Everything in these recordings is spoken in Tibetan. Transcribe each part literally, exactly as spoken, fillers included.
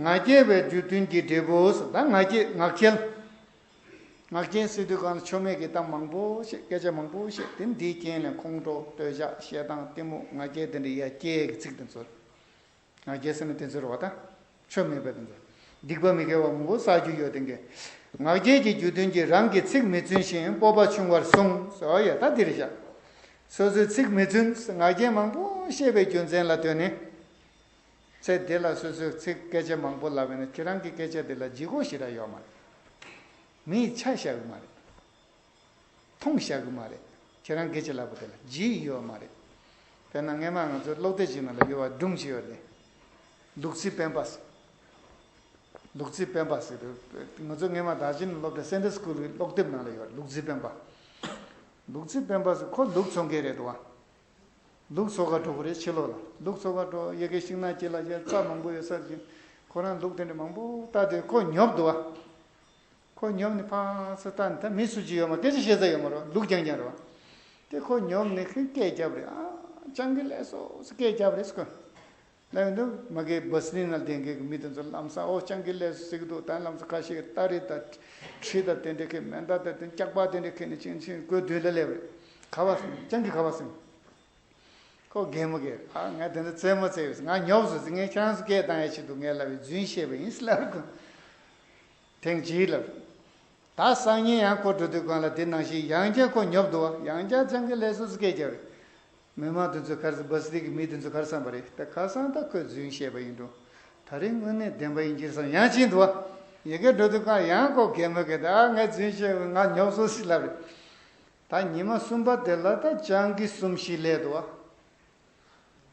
ང་རྒྱལ་བའི་རྒྱུ་མཐུན་གྱི་འབྲས་བུ་ཟེར། ད་ང་རྒྱལ་ངག་འཁྱལ། ངག་འཁྱལ་ཟེར་དུས་གང་ལ་ཆོ་མེད་ཀྱི་གཏམ་མང་པོ་བཤད། སྐད་ཆ་མང་པོ་བཤད། དེ་འདིའི་རྐྱེན་ལས་ཁོང་ཁྲོ། འདོད་ཆགས། ཞེ་སྡང་། གཏི་མུག་ང་རྒྱལ་དེ་འདྲ་ཡར་སྐྱེ་གི་ཚིག་དེ་ཚོ་རེད། ང་རྒྱལ་ཟེར་ན་དེ་ཚོ་རེད་བ། ད་ཆོ་མེད་པ་དེ་ཚོ། སྡིག་པ་མི་དགེ་བ་མང་པོ་བསགས་རྒྱུ་ཡོད་དེ་འགས། ང་རྒྱལ་གྱི་རྒྱུ་མཐུན་གྱི་རང་གི་ཚིག་མི་བཙུན་ཞིང་སྤོབས་པ་ཆུང་བར་གསུངས་ཟེར་བ་ཡོད། ད་འདི་རེད་བཞག། སོ་སོའི་ཚིག་མི་བཙུན། ང་རྒྱལ་མང་པོ་བཤད་པའི་རྒྱུ་མཚན་ལ་ལྟོས་ནས། ཚེ་འདི་ལ་སོ་སོའི་ཚིག་སྐད་ཆ་མང་པོ་ལབ་པས་ན་ཁྱེད་རང་གི་སྐད་ཆ་དེ་ལ་ལྗིད་ཁོག་ཞེ་དྲག་ཡོད་མ་རེད། མིས་ཆ་བཞག་གི་མ་རེད། མཐོང་བཞག་གི་མ་རེད། ཁྱེད་རང་སྐད་ཆ་ལབ་པ་དེ་ལ་ལྗིད་ཡོད་མ་རེད། དཔེར་ན་སྔས་མ་ང་ཚོ་སློབ་དེབ་ཅིག་ནང་ལ་ཡོད་པ་སྒྲུང་ཅིག་ཡོད་རེད། ལུག་རྫི་སྤེན་པ་ཟེར། ལུག་རྫི་སྤེན་པ་ཟེར་དུས། ང་ཚོ་སྔས་མ་དར་ཆེན་སློབ་གྲྭ་སན་ཌེ་སི་ཀུལ་གྱི་སློབ་དེབ་ནང་ལ་ཡོད་རེད། ལུག་རྫི་སྤེན་པ། ལུག་རྫི་སྤེན་པ་ཟེར་ཁོ་ལུག་འཚོ་མཁན་རེད་འདུག་བ། ལུག་འཚོ་ག་འགྲོ་གི་རེད། ཕྱི་ལོགས་ལ་ལུག་འཚོ་ག་འགྲོ། ཡ་གི་ཤིང་ནགས་དཀྱིལ་ལ་ཡ་རྩྭ་མང་པོ་ཡོད་ས་ཅིག། ཁོ་རང་ལུག་དེ་འདྲ་མང་པོ་བལྟས་དུས་ཁོ་ཉོབ་འདུག་བ། ཁོ་ཉོབ་ནས་ཕར་ཚུར་བལྟས་ནས། ད་མི་སུ་གཅིག་ཡོད་མ། སྐད་ཆ་བཤད་ས་ཡོད་མ་རེད། ལུག་རྐྱང་རྐྱང་རེད་བ། དེ་ཁོ་ཉོབ་ནས་ཁོས་སྐད་བརྒྱབ་རེད། ཨ། སྤྱང་ཀི་ལེགས་སོ་ཟེར་སྐད་བརྒྱབ་རེད་ཟེར་ཁོས། ལབ་ཡོང་དུས་མ་གི་བ་སི་ལིན་ནང་བསྡད་མཁན་གྱི་མི་དེ་ཚོ་ལམ་སང་ཨོ་སྤྱང་ཀི་ལེགས་སོ་ཟེར་གྱི་འདུག། ད་ལམ་སང་ཁ་ཤས་ཀྱིས་སྟ་རེ་དང་གྲི་དང་དེ་འདྲ་གི་མེ་མདའ་དང་དེ་སྐྱག་པ་དེ་འདྲ་ཁྱེར་ནས་ཕྱིན་ཕྱིན་སྒོའི་མདུན་ལ་སླེབས་རེད། ཁ་པར་སོང་། སྤྱང་ཀི་ཁ་པར་སོང་། ཁོ་གད་མོ་བགད། ཨ། ང་དེ་འདྲ་རྩེད་མོ་རྩེ་ཡོད། ང་ཉོབ་སོང་ཟེར། ངས་ཁྱེད་རང་ཚོ་སྐད་བཏང་ཡ་ཆེད་དུ་ངས་ལབ་པའི་རྫུན་བཤད་པ་ཡིན་ཟེར་ལབ་རེད། ཐེངས་གཅིག་ལབ་རེད། ད་སང་ཉིན་ཡང་ཁོ་འགྲོ་དུས་སྒང་ལ་དེ་ནང་བཞིན་ཡང་བསྐྱར་ཁོ་ཉོབ་འདུག་བ། ཡང་བསྐྱར་སྤྱང་ཀི་ལེགས་སོ་ཟེར་སྐད་རྒྱབ་རེད། མི་མང་དེ་ཚོ་ག་རེ། བ་སི་ལིན་གྱི་མི་དེ་ཚོ་ག་རེ་བསམ་པ་རེད། ད་ཁ་སང་ད་ཁོས་རྫུན་བཤད་པ་ཡིན་འགྲོ། ད་རེས་དངོས་གནས་བདེན་པ་ཡིན་གྱི་རེད་བསམ། ཡང་ཕྱིན་འདུག་བ། ཡ་གི་འགྲོ་དུས་སྒང་ཡང་ཁོ་གད་མོ་བགད་དེ། ཨ། ངས་རྫུན་བཤད། ང་ཉོབ་སོང་ཟེར་ལབ་རེད། ད་ཉི་མ་གསུམ་པ་དེ་ལ་ད་སྤྱང་ཀི་གསུམ་བཞི་སླེབས་འདུག་བ།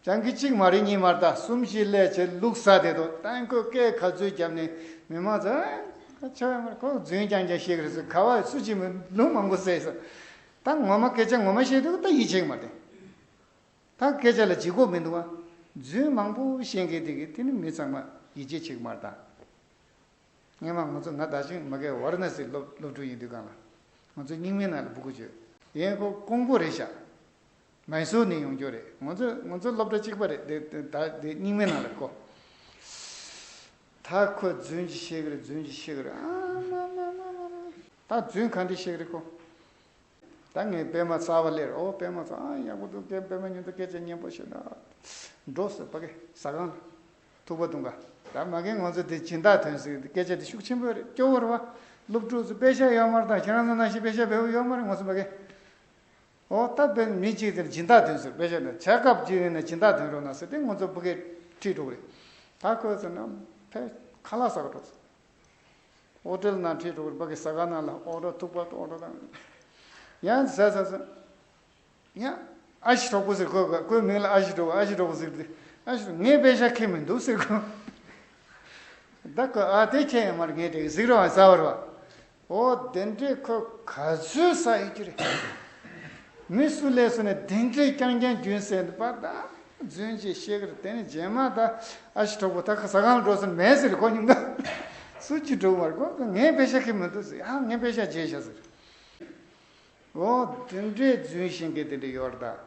སྤྱང་ཀི་གཅིག་མ་རེད། གཉིས་མ་རེད། ད་གསུམ་བཞི་སླེབས་བྱས་ལུག་ཟ་བསྡད་འདུག། ད་ཁོས་སྐད་ག་ཚོད་བརྒྱབ་ནས་མི་མང་ཚོས་ཨ་ཆོ་ཡ་མ་རེད། ཁོ་རྫུན་རྐྱང་རྐྱང་བཤད་ཀྱི་རེད་ཟེར། ག་བ་སུ་གཅིག་མིན་ལུག་མང་པོ་བསད་ཟེར། ད་ངོ་མ་སྐད་ཆ་ངོ་མ་བཤད་དུས་ད་ཡིད་ཆེས་ཀྱི་མ་རེད། ད་སྐད་ཆ་ལ་ལྗིད་ཁོག་མི་འདུག་བ། རྫུན་མང་པོ་བཤད་མཁན་དེ་གིས་དེ་ནི་མི་ཚང་མ་ཡིད་ཆེས་བྱེད་ཀྱི་མ་རེད་ད། སྔས་མ་ང་ཚོ། ང་ད་ཅིང་མ་གི་ཝཱ་ར་ཎ་སི་སློབ་སློབ་ཕྲུག་ཡིན་དུས་སྒང་ལ། ང་ཚོ་རྙིང་མའི་ནང་ལ་སྤུ་གུ་བྱོས། ཡིན་ཁོ་ཀོང་པོ་རེད་ཤག། མའི་སོར་ནས་ཡོང་རྒྱུ་རེད། ང་ཚོ་ང་ཚོ་སློབ་གྲྭ་གཅིག་པ་རེད། དེ་དེ་ད་དེ་རྙིང་མའི་ནང་ལ་ཁོ། ད་ཁོས་རྫུན་ཅིག་བཤད་ཀྱི་རེད། རྫུན་ཅིག་བཤད་ཀྱི་རེད། ཨ་མ་མ་མ་མ་མ། ད་རྫུན་ག་འདྲ་བཤད་ཀྱི་རེད་ཁོ། ད་ངས་པད་མ་གསར་པ་སླེབས་རེད། ཨོ་པད་མ་ཚོ། ཨ། ཡག་པོ་འདུག། ཀྱེ། པད་མ་མཉམ་དུ་སྐད་ཆ་སྙན་པོ་བཤད་ན། འགྲོ་ཟེར། ཕ་གི་ཟ་ཁང་ལ་ཐུག་པ་འདུག་ག། ད་མ་གི་ང་ཚོ་དེ་སྦྱིན་བདག་དོན་ཟེར་སྐད་ཆ་དེ་ཤུགས་ཆེན་པོ་རེད། སྐྱོ་བོ་རེད་བ། སློབ་ཕྲུག་ཚོ་པེ་ཤ་ཡོད་མ་རེད། ད་ཁྱེད་རང་ཚོ་ནང་བཞིན་པེ་ཤ་འབེལ་པོ་ཡོད་མ་རེད། ང་ཚོ་མ་གི། ཨོ། ད་དཔེ་མི་གཅིག་དེར་སྦྱིན་བདག་དོན་ཟེར། པེ་ཤ་ནི་ཆ་སྐབས་གཅིག་ཡིན་ན་སྦྱིན་བདག་དོན་རོགས་གནང་ཟེར་ཏེ་ང་ཚོ་ཕ་གིར་ཁྲིད་འགྲོ་གི་རེད། ད་ཁོས་ཟེར་ན་ཕ་ཁ་ལག་ཟ་ག་འགྲོ་ཟེར། ཧོ་ཊེལ་ནང་ཁྲིད་འགྲོ་གི་རེད། ཕ་གི་ཟ་ཁང་ནང་ལ་ཨོ་ཌར་ཐུག་པ་ཨོ་ཌར་བཏང་། ཡང་ཟ་ཟ་ཟ། ཡང་ཨ་ཞེ་གྲོགས་པོ་ཟེར། ཁོ་ཁོའི་མིང་ལ་ཨ་ཞེ་གྲོགས་པོ། ཨ་ཞེ་གྲོགས་པོ་ཟེར་ཏེ། ཨ་ཞེ། ངས་པེ་ཤ་ཁྱེར་མི་འདུག་ཟེར་ཁོ། ད་ཁོས་ཨ་དེ་ཁྱེར་ཡོད་མ་རེད། ངས་དེ་གཟིགས་རོགས་ཟེར་བ་རེད་བ། ཨོ་དེ་འདྲས་ཁོས་ག་ཚོད་ཟ་ཡོད་ཀྱི་རེད། མི་སུ་སླེབས་སོང་ནས་དེ་འདྲས་རྐྱང་རྐྱང་རྒྱུན་བསྲིངས་པ། ད་རྫུན་ཅིག་བཤད་ཀྱི་རེད། དེ་ནས་རྗེས་མ་ད་ཨ་ཞེ་གྲོགས་པོ་ད་ཁོ་ཟ་ཁང་ལ་འགྲོ་ས་མེད་ཟེར། ཁོ་ཉིན་གང་སུ་གཅིག་འགྲོ་གི་མ་རེད། ཁོ་ངས་པེ་ཤ་ཁྱེར་མི་འདུག་ཟེར། ཨ། ངས་པེ་ཤ་བརྗེས་བཞག་ཟེར། ཨོ་དེ་འདྲས་རྫུན་བཤད་མཁན་དེ་འདྲས་ཡོད་རེད་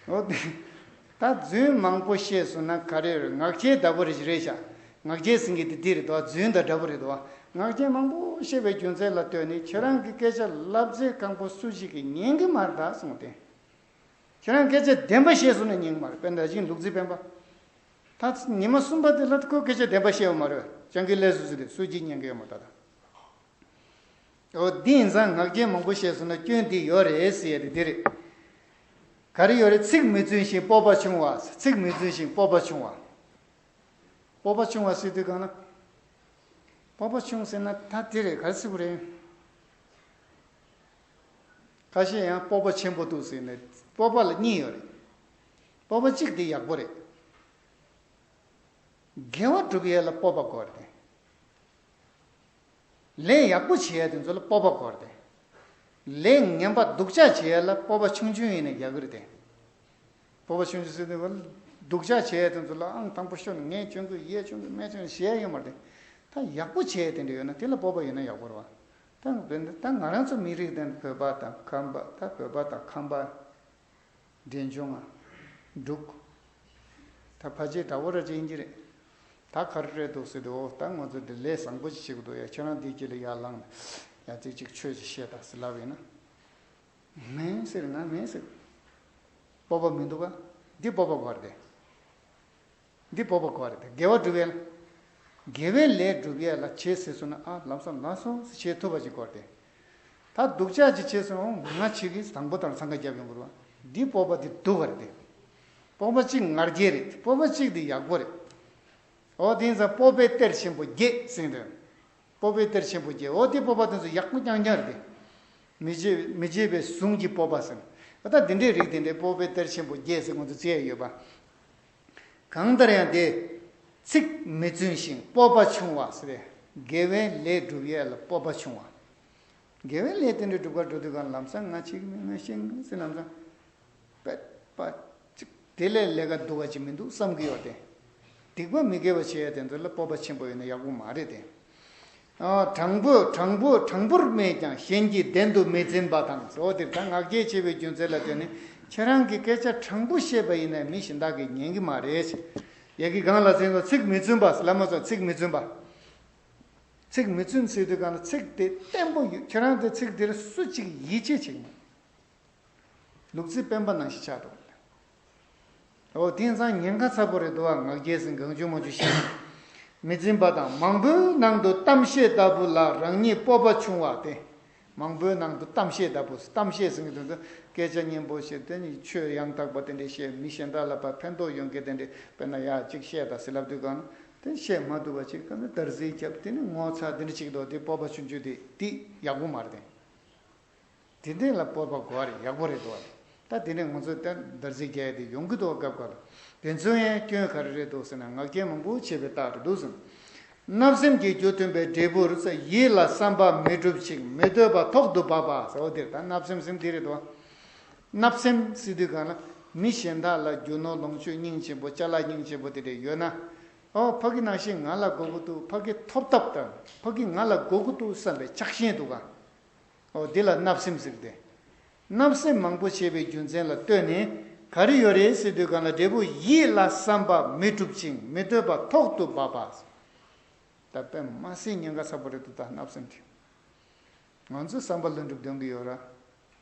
ད། འོ་དེ། ད་རྫུན་མང་པོ་བཤད་སོང་ན་ག་རེ་རེད། ངག་འཁྱལ་འདྲ་པོ་རེད་རེད་ཤག། ངག་འཁྱལ་ཟེར་མཁན་དེ་འདི་རེད་དོ། རྫུན་དང་འདྲ་པོ་རེད་དོ། ངག་འཁྱལ་མང་པོ་བཤད་པའི་རྒྱུ་མཚན་ལ་ལྟོས་ནས་ཁྱེད་རང་གི་སྐད་ཆ་ལབ་ཚད་གང་པོ་སུ་ཞིག་གིས་ཉན་གི་མ་རེད་ད་གསུངས་ཏེ། ཁྱེད་རང་སྐད་ཆ་བདེན་པ་བཤད་སོང་ན་ཉན་གི་མ་རེད། དཔེར་ན་ད་ཅིང་ལུག་རྫི་སྤེན་པ། ད་ཉི་མ་གསུམ་པ་དེ་ལ་ཁོས་སྐད་ཆ་བདེན་པ་བཤད་ཡོད་མ་རེད། སྤྱང་ཀི་ལེགས་སོ་ཟེར་ཏེ་སུ་གཅིག་ཉན་གི་ཡོད་མ་རེད་ད། ད། འོ་འདི་ཡིན་ཙང་ངག་འཁྱལ་མང་པོ་བཤད་སོང་ན་སྐྱོན་འདི་ཡོད་རེད་ཟེར་ཡ་དེ་འདི་རེད། ག་རེ་ཡོད་རེད། ཚིག་མི་བཙུན་ཞིང་སྤོབས་པ་ཆུང་བ། ཚིག་མི་བཙུན་ཞིང་སྤོབས་པ་ཆུང་བ། སྤོབས་པ་ཆུང་བ་ཟེར་དུས་གང་ལ། སྤོབས་པ་ཆུང་ཟེར་ན་ད་དེ་རེད། ག་རེ་ཟེར་དགོས་རེད། ཁ་ཤས་ཡང་སྤོབས་པ་ཆེན་པོ་འདུག་ཟེར་ནས། སྤོབས་པ་ལ་གཉིས་ཡོད་རེད། སྤོབས་པ་གཅིག་དེ་ཡག་པོ་རེད། དགེ་བ་སྒྲུབ་ཡས་ལ་སྤོབས་པ་དགོས་རེད་དེ། ལས་ཡག་པོ་བྱེད་ཡས་དེ་ཚོ་ལ་སྤོབས་པ་དགོས་རེད་དེ། ལས་ངན་པ་སྡུག་ཅག་བྱེད་ཡས་ལ་སྤོབས་པ་ཆུང་ཆུང་ཡིན་ན་ཡག་གི་རེད་དེ། སྤོབས་པ་ཆུང་ཆུང་ཟེར་དུས་སྡུག་ཅག་བྱེད་ཡས་དེ་ཚོ་ལ་ཨང་དང་པོ་ཤོར་ནས་ངས་བྱུང་གི། ཡས་བྱུང་གི། མས་བྱུང་གི་ཞེས་ཡོད་མ་རེད་དེ། ད་ཡག་པོ་བྱེད་ཡས་དེ་འདྲ་ཡོད་ན་དེ་ལ་སྤོབས་པ་ཡོད་ན་ཡག་པོ་རེད་བ། ད་དཔེར་ན་ད་ང་རང་ཚོ་མི་རིགས་དེ་བོད་པ་དང་ཁམས་པ། ད་བོད་པ་དང་ཁམས་པ། འབྲས་ལྗོངས་ང་འབྲུག་ད་ཕལ་ཆེར་འདྲ་བོ་ར་ཅིག་ཡིན་གྱི་རེད། ད་ག་རེ་རེད་འདུག་ཟེར་དུས། འོ་ད་ང་ཚོ་འདི་ལས་བཟང་པོ་ཅིག་བྱེད་ཀྱི་འདུག་ཡ། ཁྱེད་རང་འདིའི་དཀྱིལ་ལ་ཡར་ལངས་ནས་ཡ་ཅིག་ཅིག་ཆོས་ཅིག་བཤད་དང་ཟེར་ལབ་ཡིན་ན། མིན་ཟེར། ང་མིན་ཟེར། སྤོབས་པ་མི་འདུག་ག་འདི་སྤོབས་པ་དགོས་རེད་དེ། འདི་སྤོབས་པ་དགོས་རེད་དེ། དགེ་བ་སྒྲུབ་ཡས་ལ། དགེ་བའི་ལས་སྒྲུབ་ཡས་ལ་བྱེད་ཟེར་སོང་ན། ཨ་ལམ་སང་ལགས་སོ་ཟེར་བྱེད་ཐུབ་པ་ཅིག་དགོས་རེད་དེ། ད་སྡུག་ཅག་ཅིག་བྱས་སོང་། ང་བྱེད་ཀྱི་དང་པོ་དང་འཚང་ཁ་རྒྱབ་ཡོང་དགོས་རེད་བ། འདི་སྤོབས་པ་འདི་སྡུག་ག་རེད་དེ། སྤོབས་པ་གཅིག་ང་རྒྱལ་རེད། སྤོབས་པ་གཅིག་འདི་ཡག་པོ་རེད། འོ་དེ་ཡིན་ཙང་སྤོབས་པའི་གཏེར་ཆེན་པོ་བརྒྱད་ཟེར་འདོད། སྤོབས་པའི་གཏེར་ཆེན་པོ་བརྒྱད། འོ་དེ་སྤོབས་པ་དེ་ཚོ་ཡག་པོ་རྐྱང་རྐྱང་རེད་དེ། མི་བརྗེད་མི་བརྗེད་པའི་ཟུང་གི་སྤོབས་པ་ཟེར། ད་འདི་འདྲའི་རིགས་དེ་འདྲའི་སྤོབས་པའི་གཏེར་ཆེན་པོ་བརྒྱད་ཟེར་ང་ཚོ་བརྩི་ཡས་ཡོད་པ། གང་ལྟར་ཡང་དེ། ཚིག་མི་བཙུན་ཞིང་སྤོབས་པ་ཆུང་བ་ཟེར། དགེ་བའི་ལས་སྒྲུབ་ཡས་ལ་སྤོབས་པ་ཆུང་བ། དགེ་བའི་ལས་དེ་འདྲ་སྒྲུབ་གར་འགྲོ་དུས་གང་ལམ་སང་ང་བྱེད་ཀྱི་མིན། ང་ཤེས་ཀྱི་མིན་ཟེར་ལམ་སང་། པད་པ་ཅིག་དེ་ལས་ལས་ཀ་སྡུག་པ་ཅིག་མི་འདུག་བསམ་གྱི་ཡོད་དེ། སྡིག་པ་མི་དགེ་བ་བྱེད་ཡས་དེ་ཚོ་ལ་སྤོབས་པ་ཆེན་པོ་ཡོད་ན་ཡག་པོ་མ་རེད་དེ། ཨ། དྲང་པོ་དྲང་པོ་དྲང་པོར་སྨྲས་ཀྱང་གཞན་གྱི་བདེན་དུ་མི་འཛིན་པ་དང་། འོ་དེ་ད་ངག་འཁྱལ་བྱེད་པའི་རྒྱུ་མཚན་ལ་ལྟོས་ནས། ཁྱེད་རང་གིས་སྐད་ཆ་དྲང་པོ་བཤད་པ་ཡིན་ན་མི་གཞན་དག་གིས་ཉན་གྱི་མ་རེད། ཡ་གི་གང་ལ་ཟེར་ན། ཚིག་མི་བཙུན་པ། བླ་མ་ཚོ་ཚིག་མི་བཙུན་པ། ཚིག་མི་བཙུན་ཟེར་དུས་གང་ལ་ཚིག་དེ་བརྟན་པོ་ཡོད། ཁྱེད་རང་དེ་ཚིག་དེར་སུ་གཅིག་ཡིད་ཆེས་བྱེད་ཀྱི་མ། ལུག་རྫི་སྤེན་པ་ནང་བཞིན་ཆགས་འགྲོ། འོ་དེང་སང་ཉེན་ཁ་ཚ་པོ་རེད་འདུག་ཨ། ངག་འཁྱལ་ཟིན་གང་བྱུང་མ་བྱུང་བཤད། མི་འཛིན་པ་དང་། མང་པོའི་ནང་དུ་གཏམ་བཤད་ལྟ་བུ་ལ་རང་ཉིད་སྤོབས་པ་ཆུང་བ་སྟེ། མང་པོའི་ནང་དུ་གཏམ་བཤད་ལྟ་བུ། གཏམ་བཤད་ཟེར་གྱི་དོན་དུ་སྐད་ཆ་སྙན་པོ་བཤད། དེ་ནི་ཆོས་ཡང་དག་པ་དེ་འདྲས་བཤད། མི་གཞན་དག་ལ་ཕར་ཕན་ཐོགས་ཡོང་མཁན་དེ་འདྲས། དཔེར་ན་ཡ་གཅིག་བཤད་དང་ཟེར་ལབ་དུས་གང་དེ་བཤད་མ་ཐུབ་པ་ཅིག་གང་ན་འདར་སིག་རྒྱབ། དེ་ནི་ངོ་ཚ་དེ་འདྲས་ཅིག་འདུག་དེ་སྤོབས་པ་ཆུང་ཆུང་དེ་དེ་ཡག་པོ་མ་རེད་དེ། དེ་འདྲས་ལ་སྤོབས་པ་དགོས་རེད། ཡག་པོ་རེད་འདུག་ད་དེ་ནས་ང་ཚོ་ད་འདར་སིག་རྒྱག་ཡ་དེ་ཡོང་གི་འདུག་སྐབས་འགའ་ལ། དེ་ཚོའི་ཡང་སྐྱོན་ག་རེ་རེད་འདུག་ཟེར་ན། ངག་འཁྱལ་མང་པོ་བྱས་པའི་རྟགས་རེད་འདུག་ཟེར། བརྣབ་སེམས་ཀྱི་རྒྱུ་མཐུན་པའི་འབྲས་བུར་ཡིད་ལ་བསམ་པ་མི་འགྲུབ་ཅིང་མི་འདོད་པ་ཐོག་ཏུ་བབ་པ་ཟེར་བ་དེ་རེད། ད་བརྣབ་སེམས་སེམས་དེ་རེད་འདུག་བརྣབ་སེམས་ཟེར་དུས་གང་ལ་མི་གཞན་དག་ལ་རྒྱུ་ནོར་ལོངས་སྤྱོད་སྙིང་རྗེ་པོ་ཅ་ལག་སྙིང་རྗེ་པོ་དེ་འདྲས་ཡོད་ན། ཨོ་ཕ་གི་ནང་བཞིན་ང་ལ་དགོས་ཀྱི་འདུག་ཕ་གི་ཐོབ་ཐབས་དང་ཕ་གི་ང་ལ་དགོས་ཀྱི་འདུག་བསམ་པའི་ཆགས་ཞེན་འདུག་ག་འོ་འདི་ལ་བརྣབ་སེམས་ཟེར་ཏེ། བརྣབ་སེམས་མང་པོ་བྱས་པའི་རྒྱུ་མཚན་ལ་ལྟོས་ནས་ག་རེ་ཡོད་རེད་ཟེར་དུས་གང་ལ་འབྲས་བུ་ཡིད་ལ་བསམ་པ་མི་འགྲུབ་ཅིང་མི་འདོད་པ་ཐོག་ཏུ་བབ་པ། ད་དཔེ་མ་སྲིད་ཉེན་ཁ་ཚ་པོ་རེད་འདུག་ད་བརྣབ་སེམས་དེ། ང་ཚོས་བསམ་པ་ལྷུན་གྲུབ་འདོན་གྱི་ཡོད་ར།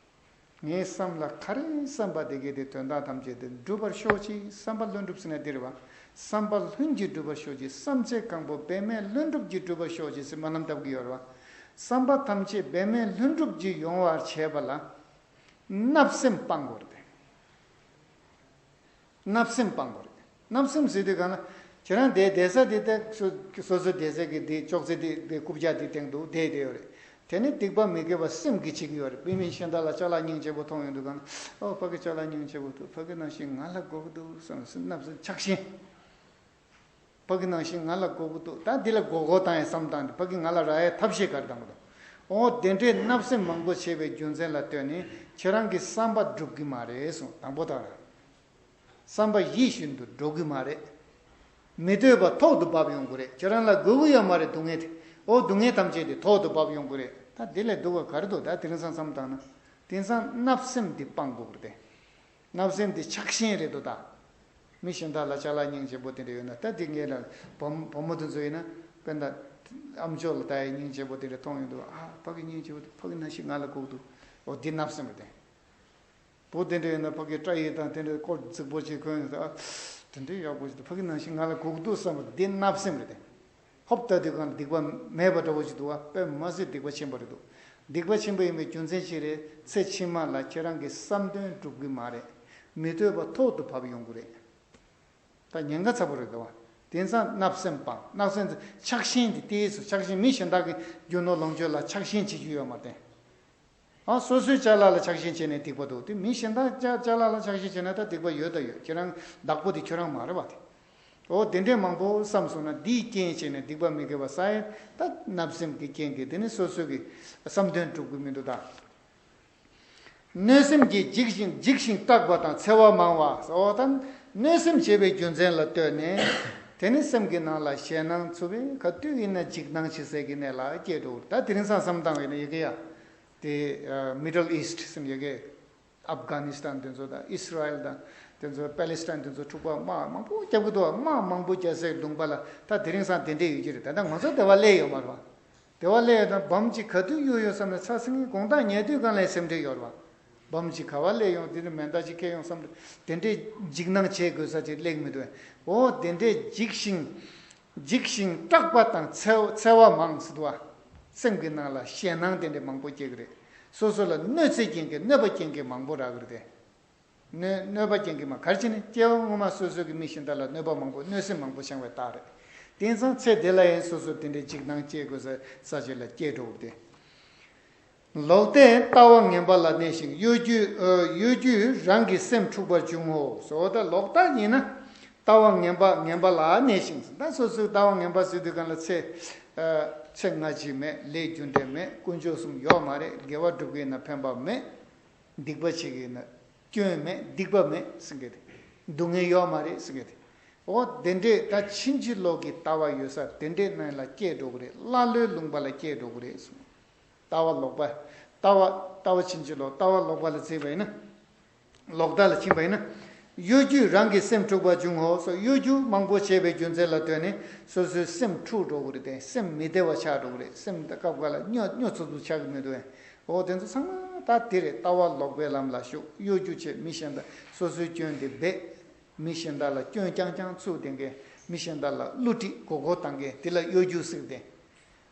ངའི་བསམ་ལ་ག་རེ་བསམ་པ་དེ་གས་དེ་དོན་དག་ཐམས་ཅད་དེ་འགྲུབ་པར་ཤོག་ཅིག་བསམ་པ་ལྷུན་གྲུབ་ཟེར་ན་འདི་རེད་བ། བསམ་པ་ལྷུན་གྱིས་གྲུབ་པར་ཤོག་ཅིག་བསམ་བྱས་གང་པོ་འབད་མེད་ལྷུན་གྲུབ་ཀྱིས་འགྲུབ་པར་ཤོག་ཅིག་ཟེར་སྨོན་ལམ་བཏབ་ཀྱི་ཡོད་རེད་བ། བསམ་པ་ཐམས་ཅད་འབད་མེད་ལྷུན་གྲུབ་ཀྱིས་ཡོང་བར་བྱེད་པ་ལ་བརྣབ་སེམས་སྤང་དགོས་རེད། བརྣབ་སེམས་སྤང་དགོས་རེད། བརྣབ་སེམས་ཟེར་དུས་གང་ལ། ཁྱེད་རང་དེ་བསྡད་ས་དེ་ལྟ་སོ་སོ་སོ་སོའི་བསྡད་ས་གི་དེ་ཅོག་ཙེ་དེ་དེ་རྐུབ་བཀྱག་དེ་སྟེང་དུ་བསྡད་བསྡད་ཡོད་རེད། དེ་ནི་སྡིག་པ་མི་དགེ་བ་སེམས་ཀྱིས་བྱེད་ཀྱི་ཡོད་རེད། དཔེ་མི་གཞན་དག་ལ་ཅ་ལག་སྙིང་རྗེ་པོ་མཐོང་ཡོང་དུས་གང་ལ། ཨོ་ཕ་གི་ཅ་ལག་སྙིང་རྗེ་པོ་འདུག་ཕ་གི་ནང་བཞིན་ང་ལ་དགོས་ཀྱི་འདུག་བསམ་བསམ་བརྣབ་སེམས་ཆགས་ཞེན། ཕ་གི་ནང་བཞིན་ང་ལ་དགོས་ཀྱི་འདུག་ད་འདི་ལ་དགོས་དགོས་བཏང་ཡས་བསམ་བཏང་དེ་ཕ་གི་ང་ལ་རག་ཡས་ཐབས་ཤེས་ག་རེ་བཏང་གི་འདུག་ཨོ་དེ་འདྲའི་བརྣབ་སེམས་མང་པོ་བྱས་པའི་རྒྱུ་མཚན་ལ་ལྟོས་ནས་ཁྱེད་རང་གི་བསམ་པ་འགྲུབ་ཀྱི་མ་རེད་གསུངས། དང་པོ་དང་ར། བསམ་པ་ཡིད་བཞིན་དུ་འགྲོ་གི་མ་རེད། མི་འདོད་པ་ཐོག་ཏུ་བབས་ཡོང་གི་རེད། ཁྱེད་རང་ལ་དགོས་ཀྱི་ཡོད་མ་རེད་སྡུག་བསྔལ་དེ། ཨོ་སྡུག་བསྔལ་ཐམས་ཅད་དེ་ཐོག་ཏུ་བབས་ཡོང་གི་རེད། ད་དེ་ལས་སྡུག་པ་ག་རེ་འདུག་ད་དེང་སང་བསམ་བཏང་ན། དེང་སང་བརྣབ་སེམས་འདི་སྤང་དགོས་ཀྱི་རེད། བརྣབ་སེམས་འདི་ཆགས་ཞེན་རེད་འདུག་ད། མི་གཞན་དག་ལ་ཅ་ལག་སྙིང་རྗེ་པོ་དེ་འདྲ་ཡོད་ན། ད་དེ་ངེད་ལ་བུ་བུ་མོ་དེ་ཚོ་ཡིན་ན་དཔེར་ན་ཨ་མཆོག་ལ་ལྟ་ཡས་སྙིང་རྗེ་པོ་དེ་འདྲ་མཐོང་ཡོང་དུས། ཨ་ཕ་གི་སྙིང་རྗེ་པོ་འདུག་ཕ་གི་ནང་བཞིན་ང་ལ་དགོས་འདུག་ཨོ་འདི་བརྣབ་སེམས་རེད་དེ། བུ་དེ་འདྲ་ཡིན་ན་ཕ་གི་སྐྲ་ཡི་དང་དེ་འདྲ་སྐོར་རྫིག་པོ་ཅིག་གོན་ཡོང་དུས། ཨ་དེ་འདྲ་ཡག་པོ་ཞིག་འདུག་ཕ་གི་ནང་བཞིན་ང་ལ་དགོས་འདུག་བསམ་པ་འདི་བརྣབ་སེམས་རེད་དེ། ཧོབ་ལྟ་དུས་གང་ལ་སྡིག་པ་མེད་པ་འདྲ་བོ་ཞིག་འདུག་བ། དཔེ་མ་སྲིད་སྡིག་པ་ཆེན་པོ་རེད་འདུག་སྡིག་པ་ཆེན་པོ་ཡིན་པའི་རྒྱུ་མཚན་ཅི་རེད། ཚེ་ཕྱི་མ་ལ་ཁྱེད་རང་གི་བསམ་དོན་འགྲུབ་གི་མ་རེད། མི་འདོད་པ་ཐོག་ཏུ་བབས་ཡོང་གི་རེད། ད་ཉེན་ཁ་ཚ་པོ་རེད་འདུག་བ། དེང་སང་བརྣབ་སེམས་སྤང་། བརྣབ་སེམས་ཆགས་ཞེན་དེ་ཏོག་ཙམ་ཆགས་ཞེན། མི་གཞན་དག་གི་རྒྱུ་ནོར་ལོངས་སྤྱོད་ལ་ཆགས་ཞེན་བྱེད་རྒྱུ་ཡོད་མ་རེད། ཨ་སོ་སོའི་ཅ་ལག་ལ་ཆགས་ཞེན་བྱས་ནས་སྡིག་པ་འདུག་དེ་མི་གཞན་དག་ཅ་ཅ་ལག་ལ་ཆགས་ཞེན་བྱས་ན་ད་སྡིག་པ་ཡོད་ད་ཡོད། ཁྱེད་རང་བདག་པོ་དེ་ཁྱོད་རང་མ་རེད་བ་དེ། འོ་དེ་འདྲས་མང་པོ་བསམ་སོང་ན་འདིའི་རྐྱེན་བྱས་ནས་སྡིག་པ་མི་དགེ་བ་བསགས་ཡས། ད་བརྣབ་སེམས་ཀྱི་རྐྱེན་གྱིས་དེ་ནི་སོ་སོ་གི་བསམ་དོན་འགྲུབ་གི་མི་འདུག་ད། གནོད་སེམས་ཀྱིས་འཇིགས་ཤིང་འཇིགས་ཤིང་སྐྲག་པ་དང་འཚེ་བ་མང་བ། འོ་ད་གནོད་སེམས་བྱེད་པའི་རྒྱུ་མཚན་ལ་ལྟོས་ནས་དེ་ནི་སེམས་ཀྱི་ནང་ལ་ཞེད་སྣང་འཚུབ་པས་ག་དུས་ཡིན་ན་འཇིགས་སྣང་ཞིག་ཟེར་གྱི་གནས་ལ་སྐྱེས་འགྲོ། ད་དེ་རིང་སང་བསམ་བཏང་བས་ན་ཡི་གེ་ཡ། དེ་Middle East ཟེར་ཡོད་ཀྱི། ཨབ་གྷ་ནི་སི་ཐན་དེ་ཚོ་དང་ཨིས་ར་ཨེལ་དང་ དེ་ཚོ་པེ་ལེ་སི་ཐན་དེ་ཚོ་འཁྲུག་པ་དམག་མང་པོ་རྒྱབ་ཀྱི་འདུག་དམག་མང་པོ་རྒྱག་སའི་ལུང་པ་ལ་ད་དེ་རིང་སང་དེ་འདྲས་ཡོད་ཀྱི་རེད། ད་ལྟ་ང་ཚོ་དེ་བ་སླེབས་ཡོད་མ་རེད་བ། དེ་བ་སླེབས་ཡོད་ན་འབམ་གཅིག་ག་དུས་གཡུག་ཡོད་བསམ་ན་ཚ་སེང་གེ་དགོང་དག་ཉལ་དུས་སྒང་ལ་སེམས་ཁྲལ་ཡོད་རེད་བ། འབམ་གཅིག་ག་བ་སླེབས་ཡོང་། དེ་ནི་མེ་མདའ་གཅིག་ཁྱེར་ཡོང་བསམ་དེ་འདྲས་འཇིགས་སྣང་བྱེད་དགོས་ས་ཅིག་སླེབས་མི་འདུག་འོ་དེ་འདྲས་འཇིགས་ཤིང་འཇིགས་ཤིང་སྐྲག་པ་དང་འཚེ་འཚེ་བ་མང་ཟེར་འདུག་བ། སེམས་ཀྱི་ནང་ལ་ཞེད་སྣང་དེ་འདྲས་མང་པོ་སྐྱེ་གི་རེད། སོ་སོ་ལ་གནོད་འཚེ་རྐྱེན་གྱི་གནོད་པ་རྐྱེན་གྱི་མང་པོ་རག་གི་རེད་དེ། གནོད་གནོད་པ་རྐྱེན་གྱི་མ་ག་རེ་བྱས་ནས་སྐྱེ་བ་སྔོན་མ་སོ་སོ་གི་མི་གཞན་དག་ལ་གནོད་པ་མང་པོ་གནོད་སེམས་མང་པོ་བྱུང་བའི་རྟགས་རེད། དེང་སང་ཚེ་འདི་ལ་ཡང་སོ་སོ་དེ་འདྲའི་འཇིགས་སྣང་སྐྱེ་དགོས་ས་ས་ཆ་ལ་སྐྱེ་འགྲོ་གི་རེད། ལོག་ལྟས་ལྟ་བ་ངན་པ་ལ་གནས་ཤིང་གཡོ་སྒྱུ་ཨ་གཡོ་སྒྱུས་རང་གི་སེམས་འཁྲུགས་པར་འབྱུང་ངོ་། སོ་ད་ལོག་ལྟ་ཡིན་ན་ལྟ་བ་ངན་པ་ངན་པ་ལ་གནས་ཤིང་། ད་སོ་སོའི་ལྟ་བ་ངན་པ་ཟེར་དུས་གང་ལ་ཚེ་ཨ་ཚེ་སྔ་ཕྱི་མེད། ལས་རྒྱུ་འབྲས་མེད། དཀོན་མཆོག་གསུམ་ཡོད་མ་རེད། དགེ་བ་སྒྲུབ་ཀྱི་ཡིན་ན་ཕན་པ་མེད། སྡིག་པ་བྱེད་ཀྱི་ཡིན་ན་སྐྱོན་མེད། སྡིག་པ་མེད་ཟེར་མཁན་དེ། སྡུག་བསྔལ་ཡོད་མ་རེད་ཟེར་མཁན་དེ། འོ་དེ་འདྲས་ད་ཕྱིན་ཅི་ལོག་གི་ལྟ་བ་ཡོད་ས་དེ་འདྲས་ནང་ལ་སྐྱེས་འགྲོ་གི་རེད། ཀླ་ཀློའི་ལུང་པ་ལ་སྐྱེས་འགྲོ་གི་རེད་གསུངས། ལྟ་བ་ལོག་པ། ལྟ་བ་ལྟ་བ་ཕྱིན་ཅི་ལོག་ལྟ་བ་ལོག་པ་ལ་བརྩིས་པ་ཡིན་ན། ལོག་ལྟ་ལ་ཕྱིན་པ་ཡིན་ན། གཡོ་སྒྱུས་རང་གི་སེམས་འཁྲུགས་པར་འབྱུང་ངོ་། སོ་གཡོ་སྒྱུ་མང་པོ་བྱས་པའི་རྒྱུ་མཚན་ལ་ལྟོས་ནས་སོ་སོའི་སེམས་འཁྲུགས་འགྲོ་གི་རེད་དེ། སེམས་མི་བདེ་བ་ཆགས་འགྲོ་གི་རེད། སེམས་ད་སྐབས་འགའ་ལ་སྨྱོ་སྨྱོ་འཚུབ་འཚུབ་ཆགས་ཀྱི་མི་འདུག་ཨེ། འོ་དེ་ཚོ་ཚང་མ་ད་དེ་རེད། ལྟ་བ་ལོག་པའི་ལམ་ལ་ཞུགས། གཡོ་སྒྱུ་བྱས། མི་གཞན་དག་སོ་སོའི་སྐྱོན་དེ་སྦས། མི་གཞན་དག་ལ་སྐྱོན་རྐྱང་རྐྱང་བཙུགས་བསྡད་མཁན། མི་གཞན་དག་ལ་བསླུ་བྲིད་མགོ་སྐོར་བཏང་མཁན་དེ་ལ་གཡོ་སྒྱུ་ཟེར་ཏེ།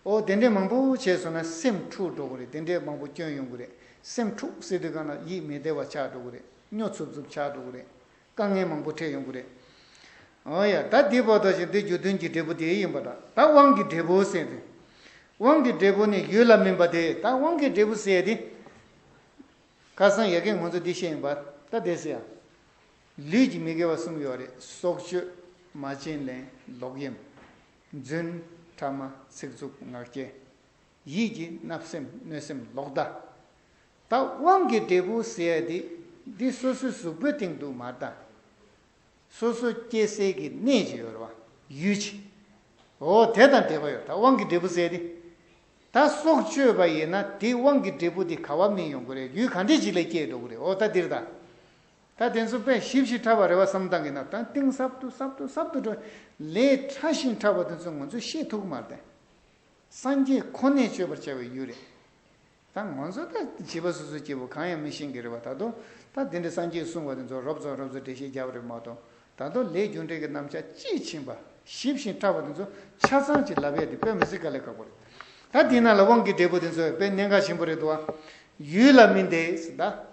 འོ་དེ་འདྲས་མང་པོ་བྱས་སོང་ན་སེམས་འཁྲུགས་འགྲོ་གི་རེད། དེ་འདྲས་མང་པོ་སྐྱོན་ཡོང་གི་རེད། སེམས་འཁྲུགས་ཟེར་དུས་གང་ལ་ཡིད་མི་བདེ་བ་ཆགས་འགྲོ་གི་རེད། སྨྱོ་འཚུབ་འཚུབ་ཆགས་འགྲོ་གི་རེད། དཀའ་ངལ་མང་པོ་འཕྲད་ཡོང་གི་རེད། འོ་ཡ། ད་འདི་བར་དུ་ཞིག་འདི་རྒྱུ་མཐུན་གྱི་འབྲས་བུ་དེ་ཡིན་པ་འདྲ། ད་དབང་གི་འབྲས་བུ་ཟེར་ཏེ། དབང་གི་འབྲས་བུ་ནི་ཡུལ་ལ་སྨིན་པ་སྟེ། ད་དབང་གི་འབྲས་བུ་ཟེར་ཏེ། ཁ་སང་ཡ་གིན་ང་ཚོ་འདི་བཤད་ཡིན་པ། ད་དེ་ཟེར་ཡ། ལུས་ཀྱི་མི་དགེ་བ་གསུམ་ཡོད་རེད། སྲོག་གཅོད། མ་བྱིན་ལེན། ལོག་གཡེམ། རྫུན། ཕྲ་མ། ཚིག་རྩུབ། ངག་འཁྱལ། ཡིད་ཀྱི་བརྣབ་སེམས། གནོད་སེམས། ལོག་ལྟ། ད་དབང་གི་འབྲས་བུ་ཟེར་ཡ་དེ་འདི་སོ་སོའི་གཟུགས་པོའི་སྟེང་དུ་མ་ལྟ། སོ་སོ་སྐྱེ་སའི་གི་གནས་ཅིག་ཡོད་རེད་བ། ཡུལ་ཅིག་འོ་དེ་དང་འབྲེལ་བ་ཡོད། ད་དབང་གི་འབྲས་བུ་ཟེར་ཏེ། ད་སྲོག་གཅོད་པ་ཡིན་ན་དེ་དབང་གི་འབྲས་བུ་དེ་ག་བ་སྨིན་ཡོང་གི་རེད། ཡུལ་ག་འདྲས་ཅིག་ལ་སྐྱེས་འགྲོ་གི་རེད། འོ་ད་འདིར་ད། ད་དེ་ཚོ་དཔེ་ཞིབ་ཞིབ་ཕྲ་བ་རེད་བ་བསམ་བཏང་གི་ན། ད་གཏིང་ཟབ་ཏུ་ཟབ་ཏུ་ཟབ་ཏུ་འགྲོ། ལས་ཕྲ་ཞིང་ཕྲ་བ་དེ་ཚོ་ང་ཚོས་ཤེས་ཐུབ་ཀྱི་མ་རེད་དེ། སངས་རྒྱས་ཁོ་ནས་གཅོད་པར་བྱ་བའི་ཡུལ་རེད། ད་ང་ཚོ་ད་བྱིས་པ་སོ་སོའི་སྐྱེས་བུ་གང་ཡང་མི་ཤེས་ཀྱི་རེད་བ། ད་དུང་ད་དེ་འདྲའི་སངས་རྒྱས་གསུངས་པ་དེ་ཚོ་རོབ་ཙམ་རོབ་ཙམ་འགྲེལ་བཤད་རྒྱབ་རེད་མ་གཏོགས། ད་དུང་ལས་རྒྱུ་འབྲས་ཀྱི་རྣམ་གཞག་དཔྱིས་ཕྱིན་པ་ཞིབ་ཞིང་ཕྲ་བ་དེ་ཚོ་ཆ་ཚང་ཅིག་ལབ་ཡས་དེ་དཔེ་མི་སྲིད་དཀའ་ལས་ཁག་པོ་རེད། ད་དེ་ནང་ལ་དབང་གི་འབྲས་བུ་དེ་ཚོ་དཔེ་གནད་འགག་ཆེན་པོ་རེད་འདུག་བ། ཡུལ་ལ་སྨིན་ཏེ་ཟེར་ད།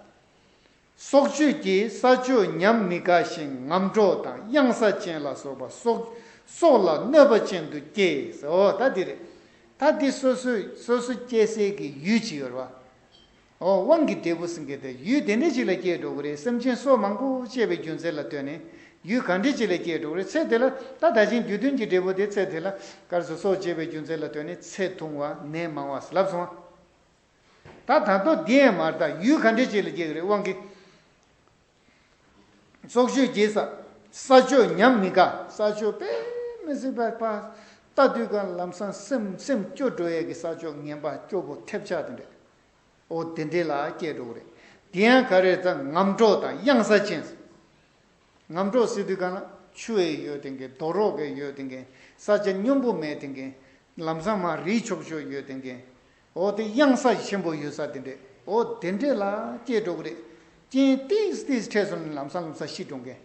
སྲོག་གཅོད་ཀྱིས་ས་ཕྱོགས་ཉམས་མི་དགའ་ཞིང་ངམ་གྲོགས་དང་གཡང་ས་ཅན་ལ་སོགས་པ་སྲོག་སྲོག་ལ་གནོད་པ་ཅན་དུ་སྐྱེས་ཟེར། འོ་ད་འདི་རེད། ད་འདི་སོ་སོས་སོ་སོ་སྐྱེ་སའི་གི་ཡུལ་ཅིག་ཡོད་རེད་བ། འོ་དབང་གི་འབྲས་བུ་ཟེར་མཁན་དེ་ཡུལ་དེ་འདྲ་ཅིག་ལ་སྐྱེས་འགྲོ་གི་རེད། སེམས་ཅན་སྲོག་མང་པོ་བཅད་པའི་རྒྱུ་མཚན་ལ་ལྟོས་ནས་ཡུལ་ག་འདྲ་ཅིག་ལ་སྐྱེས་འགྲོ་གི་རེད། ཚེ་དེ་ལ་ད་ད་ཅིང་རྒྱུ་མཐུན་གྱི་འབྲས་བུ་དེ་ཚེ་དེ་ལ་ག་རེ་ཟེར། སྲོག་བཅད་པའི་རྒྱུ་མཚན་ལ་ལྟོས་ནས་ཚེ་ཐུང་བ་ནད་མང་བ་ལབ་སོང་བ། ད་ད་དོ་དེ་ཡང་མ་རེད། ད་ཡུལ་ག་འདྲས་ཅིག་ལ་སྐྱེ་གི་རེད། དབང་གིས་སྲོག་གཅོད་ཀྱིས་ས་ས་ཕྱོགས་ཉམས་མི་དགའ། ས་ཕྱོགས་དཔེ་མི་སྲིད་པ་ཕ་ལྟ་དུས་གང་ལམ་སང་སེམས་སེམས་སྐྱོ་འགྲོ་ཡས་ཀྱི་ས་ཕྱོགས་ངན་པ་སྐྱོ་པོ་ཐེབས་ཆག་དེ་འདྲས། འོ་དེ་འདྲས་ལ་སྐྱེ་འགྲོ་གི་རེད། དེ་ཡང་ག་རེ་ད་ངམ་གྲོགས་དང་གཡང་ས་ཅན། ངམ་གྲོགས་ཟེར་དུས་གང་ལ་ཆུ་ཡི་ཡོད་དེ་འགའི་རྡོ་རོག་གི་ཡོད་དེ་འགའི་ས་ཆ་སྙོམས་པོ་མེད་དེ་འགའི་ལམ་སང་མར་རིལ་ཆོག་ཆོག་ཡོད་དེ་འགའི་འོ་དེ་གཡང་ས་ཆེན་པོ་ཡོད་ས་དེ་འདྲས། འོ་དེ་འདྲས་ལ་སྐྱེས་འགྲོ་གི་རེད། རྐྱེན་ཏིས་ཏིས་འཕྲད་སོང་ན་ལམ་སང་ལམ་སང་ཤི་འགྲོ་མཁན།